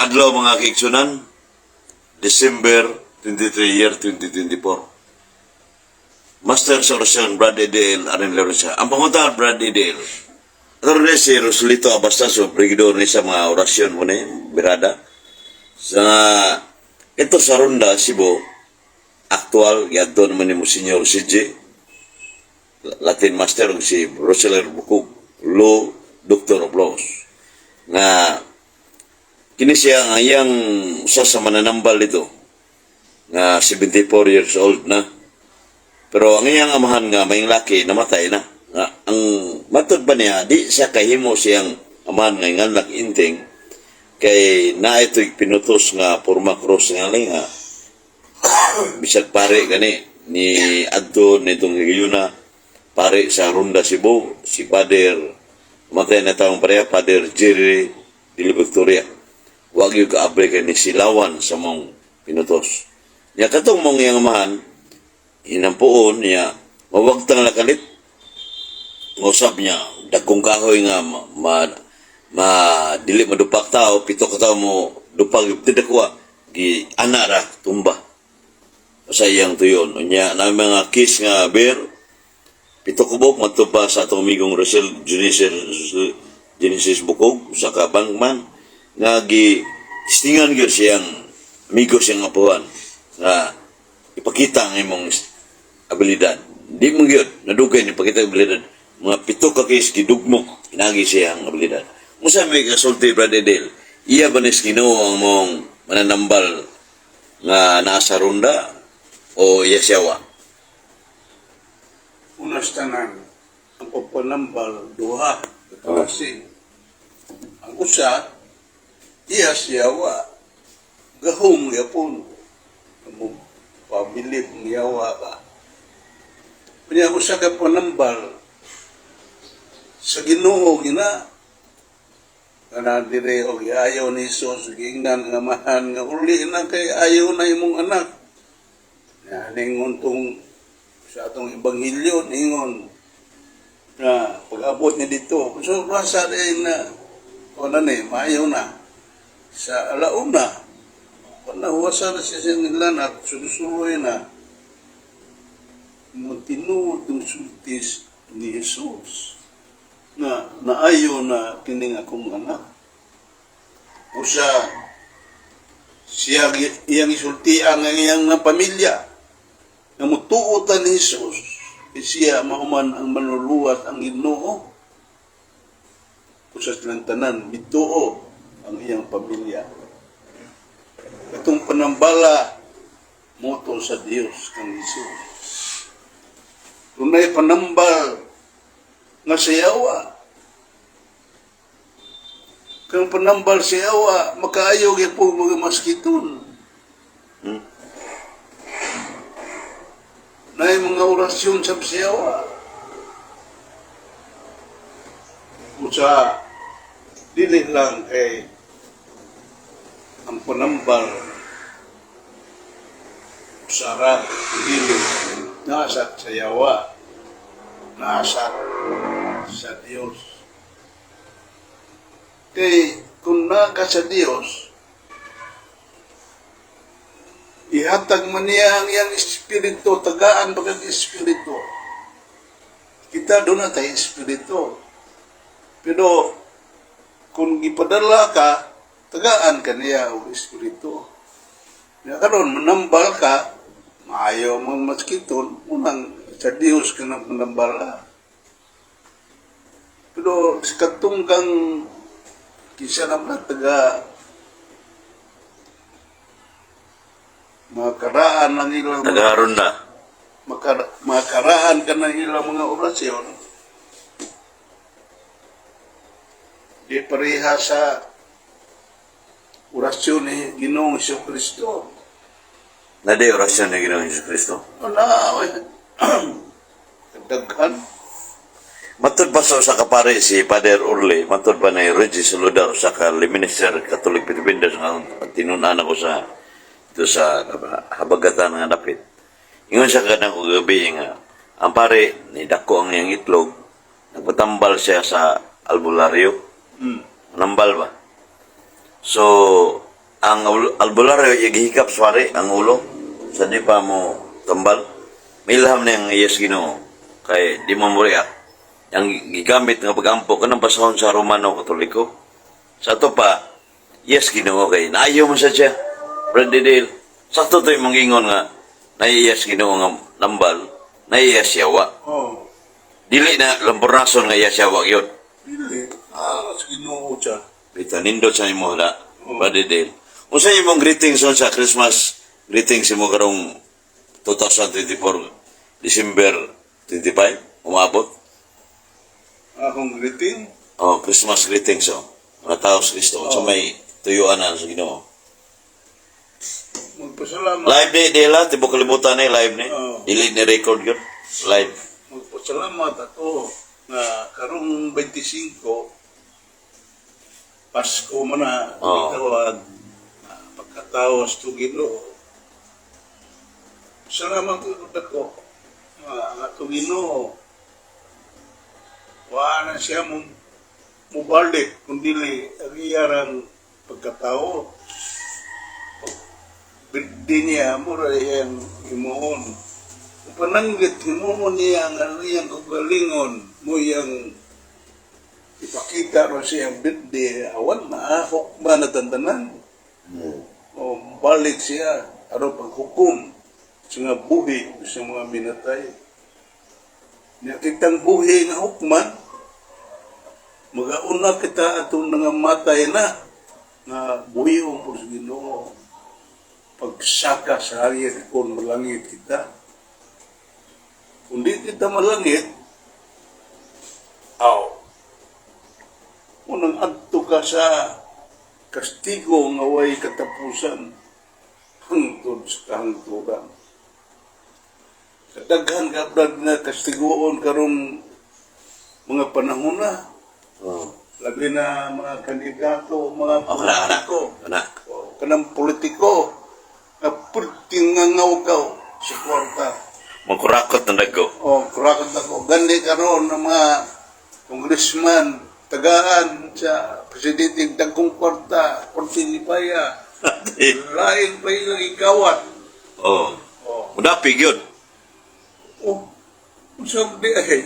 Adlaw, mga kaigsunan, December 23, year 2024. Master sa orasyon, Brad Edel, Arin Lerosa. Ang pangunta, Brad Edel. Ato rin si Rosalito Abastaso, brigidor ni sa mga orasyon mo ni, Birada. Sa, ito sa Ronda, Cebu, aktual, giadto naman ni Monsignor CJ, Latin Master, ug si Roseler Bukog, Law, Doctor of Laws. Nga, kini siya ang iyang usa sa mananambal dito nga 74 years old na. Pero ang iyang amahan nga may laki namatay na. Nga, ang matod ba niya, di siya kahimo siyang amahan nga nganlak inting kay na ito'y pinutos nga porma cross nga nga bisag pare gani ni adto nitong higayuna pare sa Ronda, Cebu, si Father, matay na taong pareha, Father Jerry de la Victoria. Wag yung kaabre kay ni silawan sa mong pinutos niya katong mong iyang amahan hinampuon niya mawagtang lakalit ngusab niya dagkong kahoy nga ma dili madupak tao, pito ka tao mo dupag tidakwa gi ana ra tumba sa iyang tuyon. Unya na mga kiss nga beer, pito kubok madto pa sa atong amigong Rosel Genesis Genesis Bukog sa ka bankman nga gi stingan gyud siyang amigo siyang apuhan nga ipakita ang imong abilidad. Di mo gyud nadugay ni pakita ang abilidad, mga pito ka case gidugmok inagi siya ang abilidad. Musa may kasulti, Brother Del, iya ba nis Ginoo ang mong mananambal nga naa sa Ronda o iya siya wa? Una sa tanan, ang pagpanambal, duha kasi. Ang usa, iya siya wa. Gahom yapon. Mo pabilib niyawa ka. Kanya usa ka panambal sa Ginoo gina kana dire og ayaw ni Jesus, giingnan nga amahan nga uli na kay ayaw na imong anak. Na ningon tong sa atong ebanghelyo, ningon na pag-abot niya dito, so rasa din na o na ni maayo na sa alauna panahuwasa na siya siyang nilanat, susuloy na mo tinuod ng sultis ni Jesus na naayo na kining akong anak. Usa siya iyang isultian ang iyang nga pamilya nga mutuo ta ni Jesus kay siya mahuman ang manluluwas, ang Ginoo. Usa silang tanan mituo ang iyang pamilya. Katong panambala moto sa Dios kang Jesus. Dunay panambal nga sa yawa. Kang panambal sa yawa, makaayo gyud mga maskiton. Naay mga orasyon sa siyawa. Usa, dili lang kay ang panambal usara dili nasa sa yawa, nasa sa Dios. Kay kung naka sa Dios, ihatag man niya ang iyang espiritu, tagaan ba kang espiritu? Kita doon na tayo espiritu. Pero kung gipadala ka, tagaan ka niya og espiritu. Ya karon manambal ka, maayo mong maskiton, unang sa Dios ka na manambala. Pero sa katunggang kinsa naman taga makaraan ng ilang Taga Ronda. Makaraan ka ng ilang mga orasyon, di pareha sa orasyon ni Ginoong Kristo. Na di orasyon ni Ginoong Hesus Kristo. Wala, daghan. Matud pa sa usa ka pare si Father Orle, matud pa ni Reggie Saludar sa ka Minister Catholic Defenders nga tinun-an ako sa ito sa habagatan nga dapit. Ingon siya kanang gabi nga ang pare ni dako ang iyang itlog, nagpatambal siya sa albularyo. Nambal ba? So, Ang albularyo gihikap sa pari ang ulo sa di pa mo tambal. Milham niyang yes Ginoo kay di mo react. Ang gigamit nga pagampo kanang basahon sa Romano Katoliko. Sa ato pa, yes Ginoo kay naayo mo sa siya. Brad Dale, sakto to yung ingon nga naiyas Ginoo nga nambal, naiyas yawa. Oh, Dili na lambornason nga iyas yawa yun. dili. Ah, sa Ginoo siya. Bita nindot sa imo na, Brother Dale. Unsa imong greetings on sa Christmas greetings imo karong 2024 December 25 umabot? Akong greeting. Oh, Christmas greetings oh. Mga tao sa Kristo sa may tuyuan na sa Ginoo. Magpasalamat. Live ni Dela, tibok kalibutan ni live ni. Oo. Dili ni record yun. Live. Magpasalamat ako nga karong 25, Pasko man na. Oo. Itawag pagkatawas to Ginoo. Salamat ko dako nga ang atong Ginoo wa na siya mo mubalik kung dili ang iyarang pagkatao. Birthday niya mura iyang himuon. Pananggit himuon niya ang iyang kagalingon mo iyang ipakita ro siyang birthday, awan maahok ba na tantanan o balik siya aron paghukom sa mga buhi sa mga minatay niya. Kitang buhi nga hukman, magauna kita atong nangamatay na nga buhi po sa Ginoo pagsaka sa langit kung malangit kita. Kung di kita malangit, aw, unang adto ka sa kastigo nga way katapusan hangtod sa kahangturan. Kadaghan ka, brad, na kastiguon karong mga panahon na. Labi na mga kandidato, mga Oh, kana, kana. politiko. Kana. O, kanang politiko nga pulting nga ngawkaw sa kwarta. Mangkurakot na dago. O, kurakot ako. Gani karon ng mga congressman, tagaan sa presidente dagkong kwarta, kwarta ni Paya. Lain pa ilang ikawat. Oh. O, Mudapi gyud. oh, usap di ay.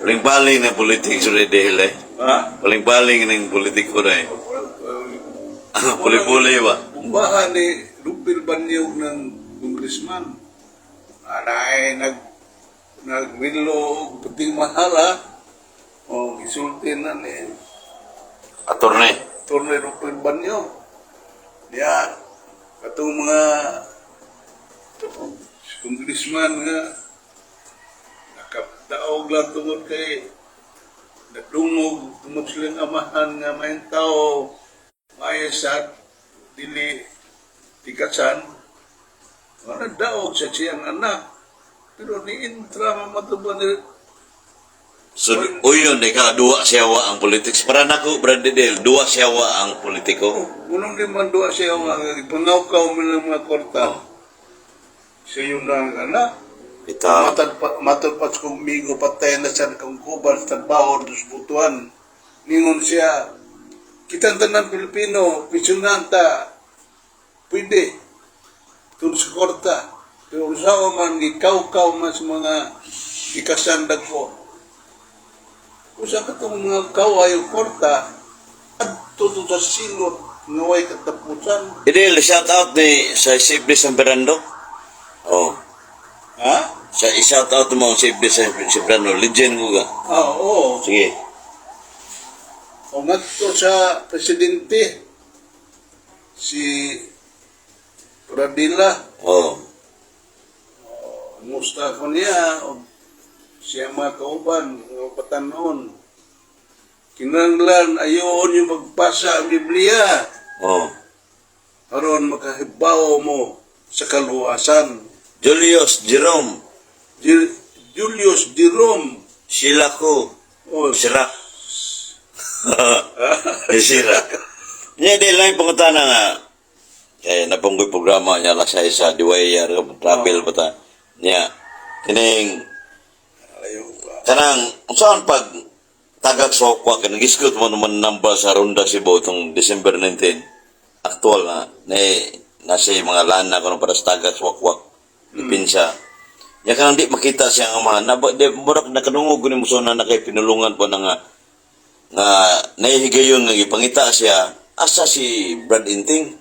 Paling-paling ng politics rin dahil eh. Ha? Paling-paling ng politiko na eh. Puli-puli ba? Bumbahan ni Rupil Banyog ng congressman. Anay, nagwilo og puting mahala. O, gisulti na ni Attorney. Torne Rupil Banyog. Diya, katong mga congressman nga nakadaog lang tungod kay nadungog tungod silang amahan nga may tao may sa dili tikasan nga nadaog sa siyang anak pero ni intra mamatuban ni. So, uyon, di ka, duwa siyawa ang politics. Para nako, Brad Dale, duwa siyawa ang politiko. Oh, unong di man duwa siya nga ipangawkaw mo ng mga kwarta siya yung nang anak. Bitaw. Matad pa, matad pa kong migo patay na siya kong kubal sa trabaho dos butuan. Ningon siya, kitang tanan Pilipino, pensyonanta, pwede, tun sa kwarta. Pero usawa man, gikaw-kaw man sa mga ikasandag ko. Usa ka itong mga kaw ay kwarta, adto to sa silot, nga way katapusan. Idel, shout out ni sa Sibli San Fernando. Oh. Ha? Sa i-shout out mo si Sibli San Fernando. Legend ko ka. Ah, oo. Sige. O ngadto sa presidente si Pradilla. Oh. Musta ko niya o siya mga kauban mga patanon. Kinahanglan ayoon yung magbasa ang Biblia aron makahibaw mo sa kaluwasan. Julius Jerome. Julius Jerome. Sila ko. O Sirak. Sirak. Niya di lang pangutana nga. Kaya napunggoy programa niya lang sa isa, diwayar, travel ba ta? Niya, kining, Ayaw pa. Kanang, saan pag tagak sa kwa, kanang giskot mo naman namba sa Ronda Cebu itong December 19, akta. aktual na na nasa mga lana kuno para sa tagak wakwak depensa. Ya kanang di makita siya nga mga na di murag nakadungog ko ni mo na kay pinulungan po na nga nga nahihigayon nga gipangita siya asa si Brad Inting,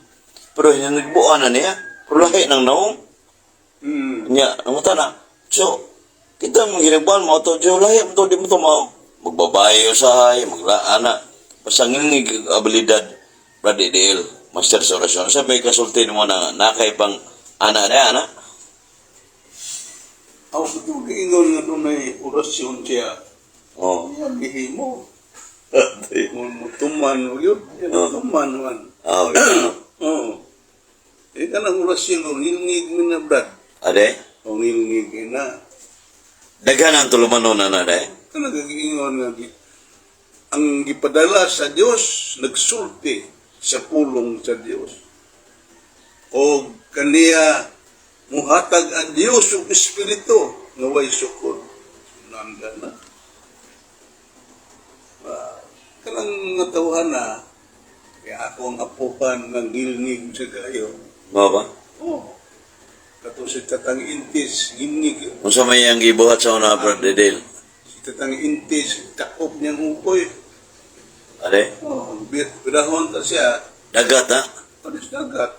pero hinanigbuan na niya, pero lahi ng naong. Nya nanguta na, so kita mong ginagbuan mo to, so lahi mo to, di mo to mao magbabae usahay maglaana, basta ngilngig abilidad. Brad Idil, master sa orasyon, sa may kasulti mo na nakay pang ana na ana. Ako sa itong giingon nga dunay orasyon siya. Oh. Iya gihimo. Kung mutuman mo yun, Oh. mutuman man. Ah, okay. Oo. Eh, kanang orasyon, oh, ngilngig mi na, Brad. Ade. O ngilngig na. Daghan ang tulumanon na na de. Kanang giingon nga, ang gipadala sa Dios nagsulti sa pulong sa Dios. O kaniya muhatag ang Dios og espiritu nga way sukod. Nanda na. Ah, kanang nga tawhan na, kaya ako ang apuhan nga ngilngig sa kayo. Mao ba? Oh. Kato si Tatang Intis, ngilngig. Unsa may ang gibuhat sa una, Brad Idil? Si Tatang Intis, takop niyang ukoy. Ade. Oh, birahon ta siya, Dagat ha. alis dagat,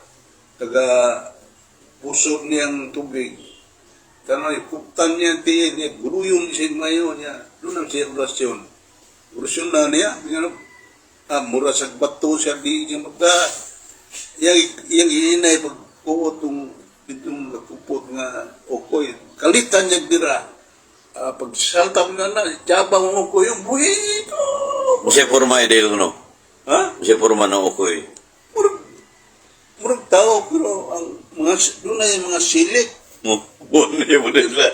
taga puso niyang tubig. Tanoy, kuptan niya ang tiil niya, guruyong siya mayo niya. Doon ang siya orasyon. Orasyon na niya, niya, mura sa bato siya, di niya magka, iyang, iyang iinay pagkuot itong itong nakupot nga okoy. Kalitan niya dira. Ah, pagsalta mo na na, jabang okoy, yung buhito. Unsay porma, Idil, no? Ha? Unsay porma ng ukoy? Murag, murag tao, pero ang mga, doon na yung mga silik. Mo mo nila.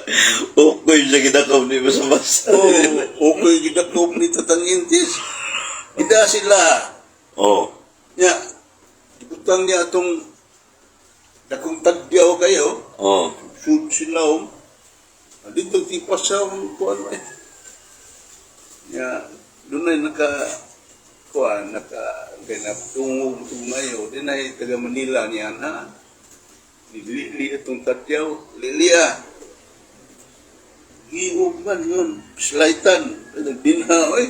Ukoy siya gidakaw ni basta-basta. Oo, okay, gidakop ni Tatang Intis. Ida sila. Oh. Nya, gibutang niya atong dakong tagyaw kayo. Oh. Shoot sila om. Dito tipas sa akong kuan eh. Nya, doon na naka kuan naka ganap tungog tumayo. Di na taga Manila niya na. Nilili itong tadyaw. Lilia. Giog man yun. Slightan. Dinha, oy.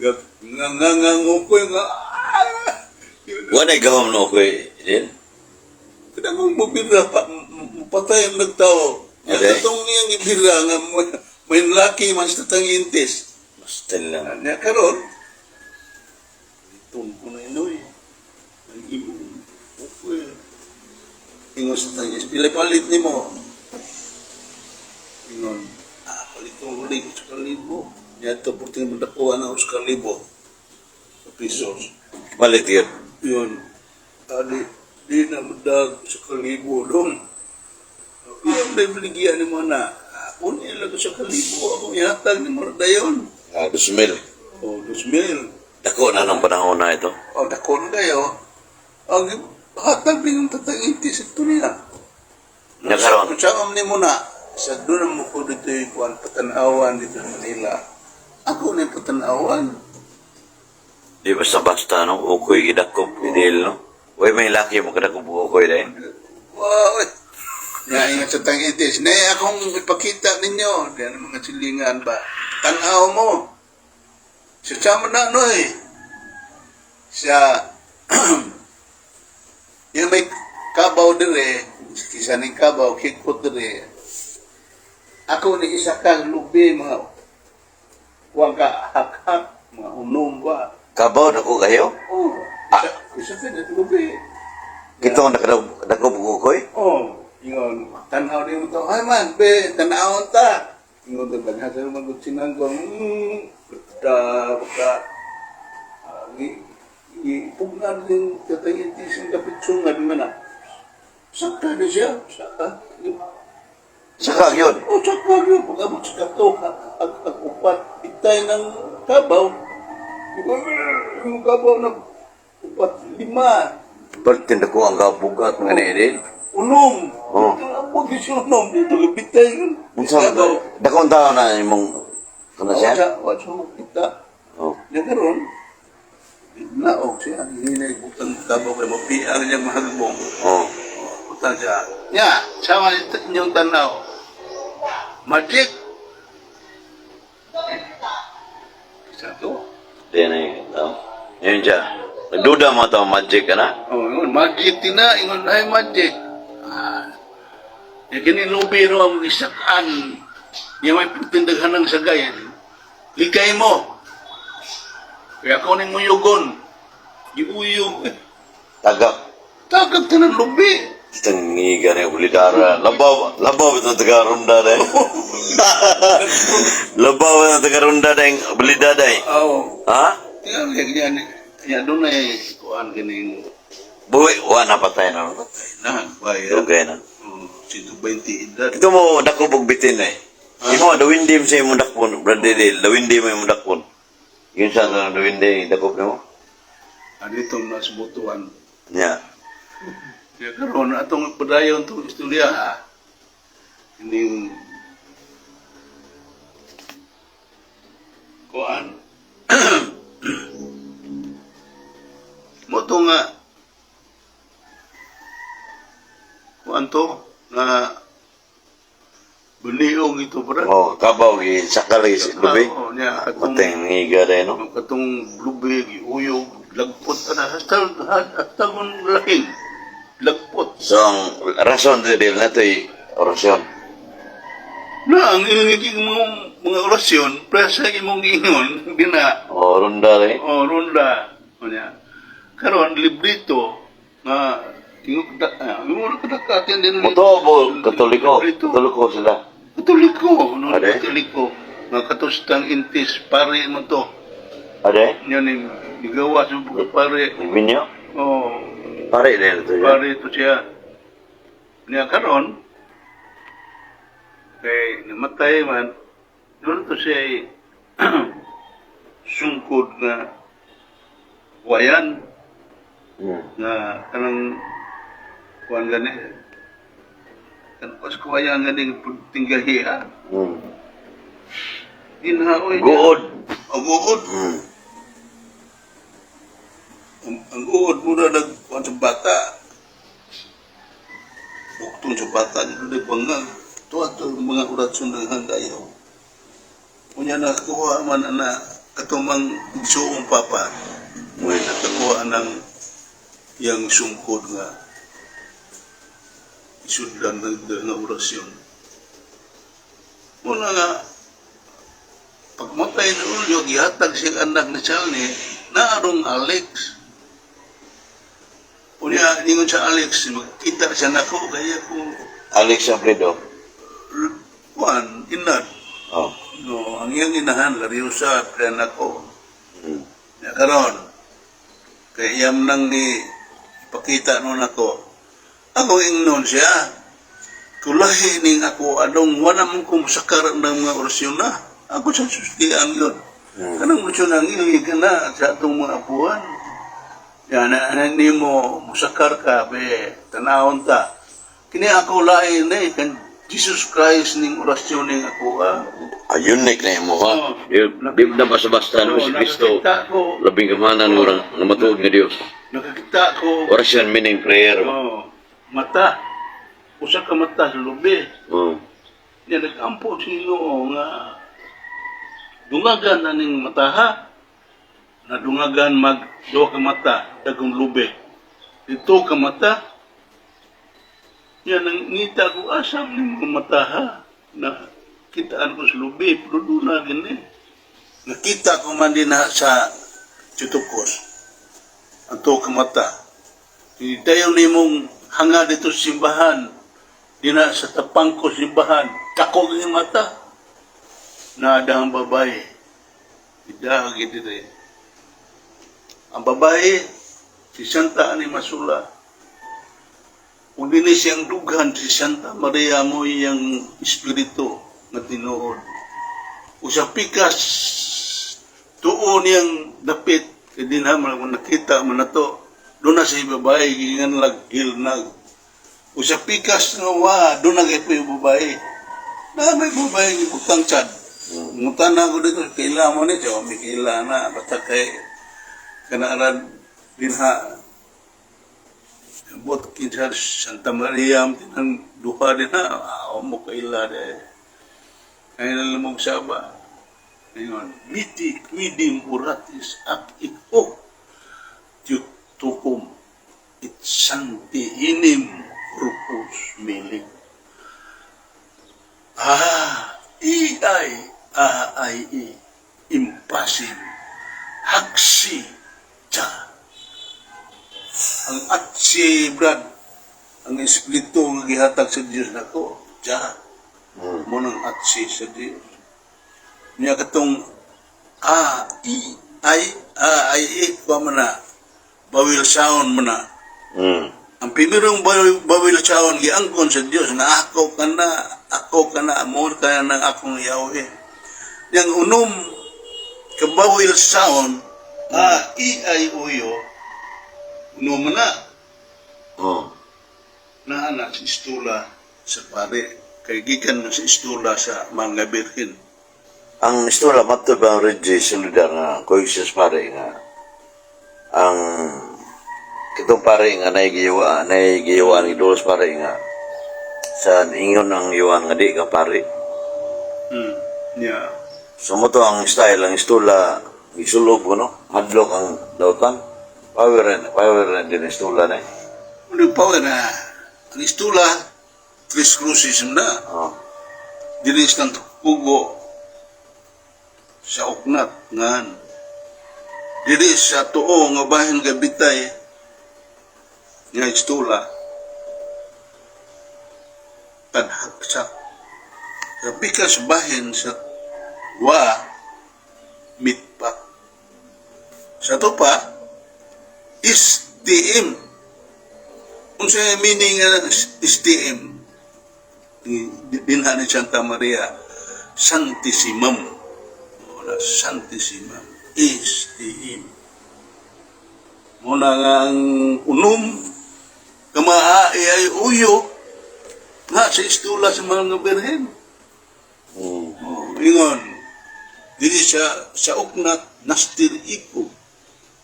Nga nga nga nga nga nga. Ah! Wala gahom no ukoy, Idil. Kada kong mubira pa, patay ang nagtao. Okay. Itong niyang ibira nga may laki man sa tatang Intis. Basta lang. Nya karon, itong ko na inoy. Ang imong okay. Ingon sa tatang Intis, pila palit nimo? Ingon, palit ko ulit sa kalibo. Nya ito, purting madakuha na ako sa kalibo. Sa pesos. Palit yun. Yun. Adi, di na madag sa kalibo doon. Yung may baligyan ni mo na, ako niya lang sa kalibo, ako ihatag ni mo na dayon. Ah, 2,000. O, 2,000. Dako na ng panahon na ito. O, dako na kayo. Ang hatag din yung tatang-intis ito niya. Nakaroon. Kung saan ni mo na, sa doon mo ko dito yung kuwan, patanawan dito sa Manila. Ako na yung patanawan. Di basta-basta, no? Ukoy gidakop, Idil, no? Uy, may laki mo kadakop ukoy dahil. Wow! Ya, ingat sa tang-itis. Ne, akong ipakita ninyo. Diyan ang mga silingan ba? Tanaw mo. Sa sama na, no eh. Sa, yung may kabaw dire, kisa ning kabaw, kikot dire. Ako ni isa ka lubi, mga huwag ka hak-hak, mga unom ba? Kabaw, dako kayo? Oh, isa, isa ka na lubi. Kito ang nakadakop ukoy? Oh, ingon, tanaw din mo to. Ay man, be, tanawon ta. Ingon to, daghan sa mga sinanggo. Da, baka, gi, pugnan din katangin tising kapitsungan man na. Saka na siya, saka. Saka yun. Oh, saka yun. Pag abot sa kato, ag upat, itay ng kabaw. Yung kabaw na upat, lima. Pertin dako ang kabugat mga ni Idil. Unom. Oh. Ang siya unom dito, bitay yun. Unsa man dako ang tao na imong kana siya? Wa siya makita. Oh. Nya karon, Naog siya, hinay butang kabaw kay mapiang niyang mahagbong. Oh. Butang siya. Nya, sama inyong tanaw. Magic. Isa to. Di na yun. Oh. Yun siya. Nagduda mo ito, magic ka na? Oh, ingon, magic tina, ingon ay magic. Ah. Ya kini lubi ro ang isakan. Niya may pagtindaghan ng sagayan. Likay mo. Kaya ako ning muyugon. Giuyog. Eh, Tagak. tagag tanan lubi. Tengiga ni bulidara. Labaw, labaw ito taga-ronda na eh. Labaw ito taga-ronda na yung bulidada eh. Oh. Ha? Tingnan yan, yan, doon ay kuan kining Buwi, wa na patay na. No? na bayan. Dugay na. Oh, 120 edad. Ito mo, dako bitin eh. Imo, dawindi mo sa imong dakpon, brother Dale. Dawindi mo imong dakpon. Yun sa ito, dawindi, dakop nimo. Dito na sa butuan. Yeah. Kaya karon atong padayon tong istorya ha. Ining kuan. Mo to nga kuan to nga buniog ito brad. Oh, kabaw, gi, sakal, gi, lubi. Oo, niya katong Mateng ngiga rin, no? Katong lubi giuyog lagpot ana hasta hasta kun lahing lagpot. So, ang rason to, Dale, na ito'y orasyon. Na, ang inyong mga orasyon, presa imong ingon, gina, Oh, ronda rin. o ronda, o niya. Karon librito, nga, tingog da, ah, yung kadakatin din. Muto bo, Katoliko. Librito. Katoliko sila. Katoliko, no, Ade? Katoliko. Nga katustang intis, pare mo to. Ade? Yan yung igawa sa mga pare. Minyo? Oh, Pare din ito siya. pare ito siya. Niya karon, kay namatay man, doon to siya ay sungkod na wayan na kanang kuan gani kan pas kuwayan gani tinggahi ha. Ginhaoy niya. Guod. Ang guod. Ang guod mo na nagkuan sa bata, buktong sa bata dito na bangag tuwa to mga orasyon ng hangayaw. Unya nakakuha man ana katumang igsuong papa mo nakakuha ng yang sungkod nga isudlan ng nga orasyon. Muna nga pagmatay ni Julio, gihatag siyang anak ni Charlie naarong Alex. Unya ningon sa Alex, magkita siya nako kaya ko Alex Alfredo. kuan inat. Oh. No, ang iyang inahan Lariosa kaya nako. Ya karon kay iyam nang ni ipakita nun ako. Ako ingnon siya. Kulahi ning ako anong wala man kong sakar ng mga orasyon na. Ako sa sustian yun. Kanang orasyon ang ilig na sa atong mga apuhan. Yan, na, nimo musakar ka, be, tanahon ta. Kini ako lain eh, kan Jesus Christ ning orasyon ning ako ah. Ayun nek na mo ha. Oo. Di na basta-basta no si Kristo. Nakakita ko, Labing kamanan ng orang nga matuod nga Dios. Nakakita ko, Orasyon meaning prayer. oh, mata. Usa ka mata sa lubi. Oh. Niya nag-ampo sa Ginoo nga dungagan na ning mata ha. Nadungagan mag duha ka mata, dagong lubi. Dito ka mata. Niya nang ngita ko asam ning mga mata ha. Na kitaan ko sa lubi, pero doon na gini. Nakita ko man din na sa Chutukos. Ang tuwa ka mata. Dayon nimong hanga dito sa simbahan, dina sa tapangko simbahan, dako ng mata. Na ang babae. Idahag dire. Ang babae, si Santa ani Masula. Ug dinhi siyang dughan si Santa Maria mo iyang espiritu nga tinuod. Ug sa pikas tuon niyang dapit kay dinha man ako nakita man nato. Doon na siya babae giingan lag gilnag. Ug sa pikas nga wa doon na gyud yung babae. Na may babae gibutang sad. Ngutan na ako dito, kaila mo ni siya, may kaila na, basta kay Kanaaran dinha bot kinsa Santa Maria tinang duha dinha, ah, mo kaila de kay na mong saba. Ngayon, "Mihi quidem oratis ab hoc Theotocum et sancte enim corpus melim." Ah, I I A I E impasim haksi cha. Ang atsi, Brad, ang espiritu nga gihatag sa Dios nako, cha. Mo nang atsi sa Dios. Niya katong A I I A I E pa man na vowel sound man na. Ang primerong vowel sound giangkon sa Dios nga ako kana amor kana ng akong Yahweh. Yang unom ka vowel sound A I I O U, unom man na naa na sa istula sa pare kay gikan na sa istula sa mga birhen. Ang istorya matod ba ang Reggie Solidar nga coexist pare nga ang kitong pare nga naigiyuan ni Dolores pare nga sa ingon ang yuan nga di ka pare. So mo to ang style ang istula gisulob ko no, hadlok ang dautan, power na din ang istula na eh. Ano pa na ang istula, tres cruces na dili sa kugo sa uknat ngan dili sa tuo nga bahin gabitay nga istula tanhaksak sa pikas bahin sa wa mitpak sa to pa STM. Unsa meaning nga STM dinha ni Santa Maria Santissimum? Wala, Santissimum STM muna nga ang unom kamaa ay uyo nga sa istula sa mga birhen. Oh, ingon dili sa uknat nastir iko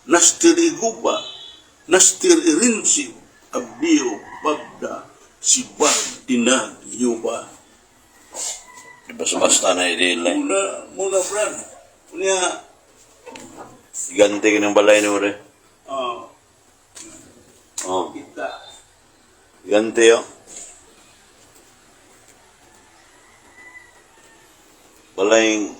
nastir iguba nastir irinsib abdiyo bagda sibag dinag yuba. Basta-basta na idil eh. Muna muna, Brad, unya. Ganti ka ng balay ni mo rin. Oh. Oh. Kita. Ganti oh. Balay.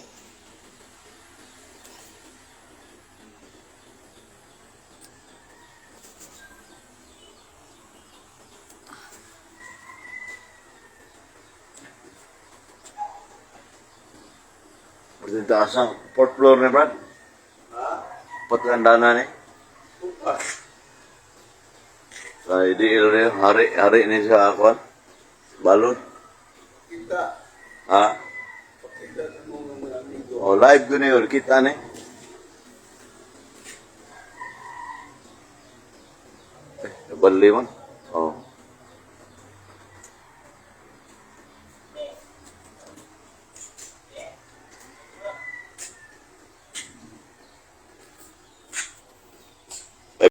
Pwede taas ang fourth floor ni Brad. Patandana ni. Ah. Sa ideal rin, hari, hari ni sa akuan. Balon. Kita. Ha? Pakita sa mga amigo. O, live ko na yun. Kita ni. Eh, nabali man.